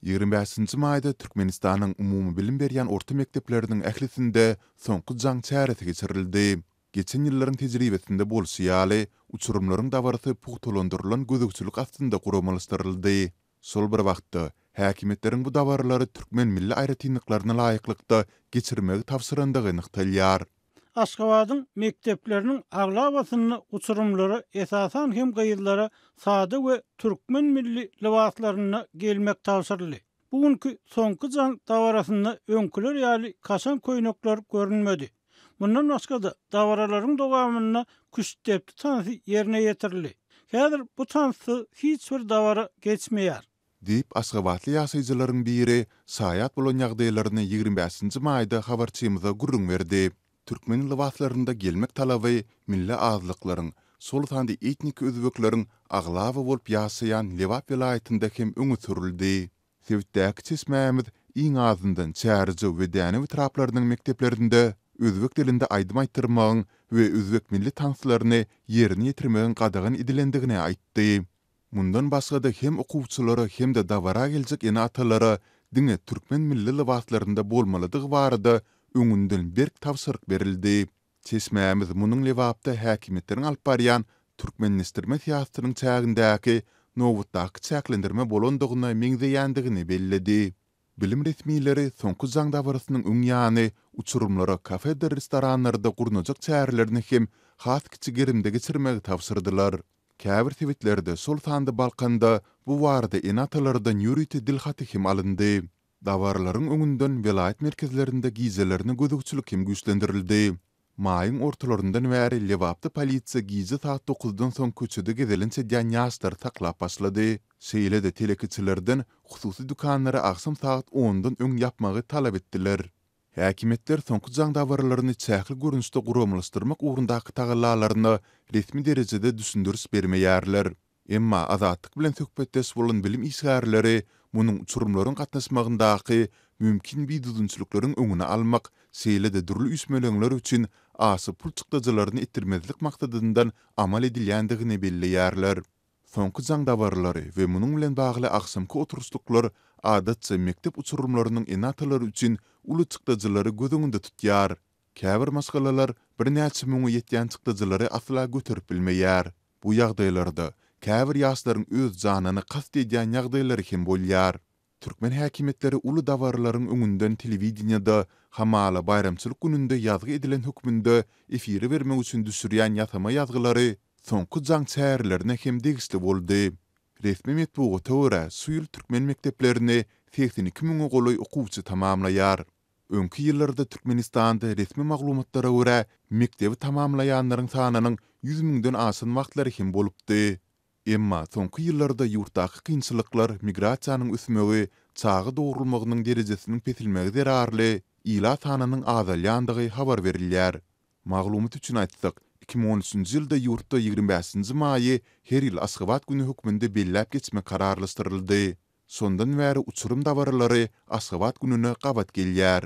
25-nji maýda Türkmenistanyň umumybilim berýän orta mekdepleriniň ählisinde Soňky jaň çäresi geçirildi. Geçen ýyllaryň tejribesinde bolşy ýaly, uçurymlaryň dabarasy pugtalandyrylan gözegçilik astynda guramalaşdyryldy. Şol bir wagtda, häkimiýetleriň bu dabaralary türkmen milli aýratynlyklaryna laýyklykda geçirmegi tabşyrandygy nygtalýar. Aşgabadyň mekdepleriniň aglabasynda uçurymlara, esasan hem gyzlara sada we türkmen milli lybaslarynda gelmek tabşyryldy. Bu günki Soňky jaň dabarasynda öňküler ýaly kaşaň köýnekler görünmedi. Mundan başga-da, dabaralaryň dowamynda küştdepdi tansy ýerine ýetirildi. Häzir bu tanssyz hiç bir dabara geçmeýär. Diýip, aşgabatly ýaşaýjylaryň biri şaýat bolan ýagdaýlaryny 25-nji maýda habarçymyza gürrüň berdi. Türkmen lybaslarynda gelmek talaby milli azlyklaryň, şol sanda etniki özbekleriň aglaba bolup ýaşaýan Lebap welaýatynda hem öňe sürüldi. Sebitdäki çeşmämiz iň azyndan Çärjew we Dänew etraplarynyň mekdeplerinde özbek dilinde aýdym aýtdyrmagyň we özbek milli tanslaryny ýerine ýetirmegiň gadagan edilendigini aýtdy. Mundan başga-da hem okuwçylara hem-de dabara geljek ene-atalara diňe türkmen milli lybaslarynda bolmalydygy barada öňünden berk tabşyryk berildi. Çeşmämiz munuň Lebapda häkimiýetleriň alyp barýan türkmenleşdirme syýasatynyň çägindäki nobatdaky çäklendirme bolandygyna meňzeýändigini belledi. Bilim resmileri soňky jaň dabarasynyň öň ýany uçurymlara kafedir restoranlarda gurnajak çärelerini hem has kiçi gerimde geçirmegi tabşyrdylar. Käbir sebitlerde, şol sanda Balkanda bu barada ene-atalardan ýörite dilhaty hem alyndy. Dabaralaryň öňünden welaýat merkezlerinde gijelerine gözegçilik hem güýçlendirildi. Maýyň ortalaryndan bäri Lebapda polisiýa gije saat dokuzdan soň köçede gezelenç edýän ýaşlary saklap başlady. Şeýle-de telekeçilerden hususy dükanlary agşam sagat ondan öň ýapmagy talap etdiler. Häkimiýetler soňky jaň dabaralaryny çäkli görnüşde guramalaşdyrmak ugrundaky tagallalaryna resmi derejede düşündiriş bermeýärler. Emma Azatlyk bilen söhbetdeş bolan bilim işgärleri munuň uçurymlaryň gatnaşmagyndaky mümkin bidüzgünçilikleriň öňüni almak, şeýle-de dürli üýşmeleňler üçin aşa pul çykdajylaryny etdirmezlik maksadyndan amal edilýändigini belleýärler. Soňky jaň dabaralary we munuň bilen bagly agşamky oturyşlyklar adatça mekdep uçurymlarynyň ene-atalary üçin uly çykdajylary göz öňünde tutýar. Käbir maşgalalar birnäçe müňe ýetýän çykdajylary asla göterip bilmeýär. Bu ýagdaýlarda käbir ýaşlaryň öz janyna kast edýän ýagdaýlary hem bolýar. Türkmen häkimiýetleri uly dabaralaryň öňünden telewideniýede hamala baýramçylyk gününde ýazgy edilen hökmünde efire bermek üçin düşürýän ýasama ýazgylary soňky jaň çärelerine hem degişli boldy. Resmi metbugata görä, şu ýyl türkmen mekdeplerini 82 müňe golaý okuwçy tamamlaýar. Öňki ýyllarda Türkmenistanda resmi maglumatlara görä, mekdebi tamamlaýanlaryň sanynyň 100 müňden aşan wagtlary hem bolupdy. Emma soňky ýyllarda ýurtdaky kynçylyklar, migrasiýanyň ösmegi, çaga dogrulmagynyň derejesiniň peselmegi zerarly ilat sanynyň azalýandygy habar berilýär. Maglumat üçin aýtsak, 2013-nji ýylda ýurtda 25-nji maýy her ýyl Aşgabat güni hökmünde belläp geçmek kararlaşdyryldy. Şondan bäri uçurym dabaralary Aşgabat gününe gabat gelýär.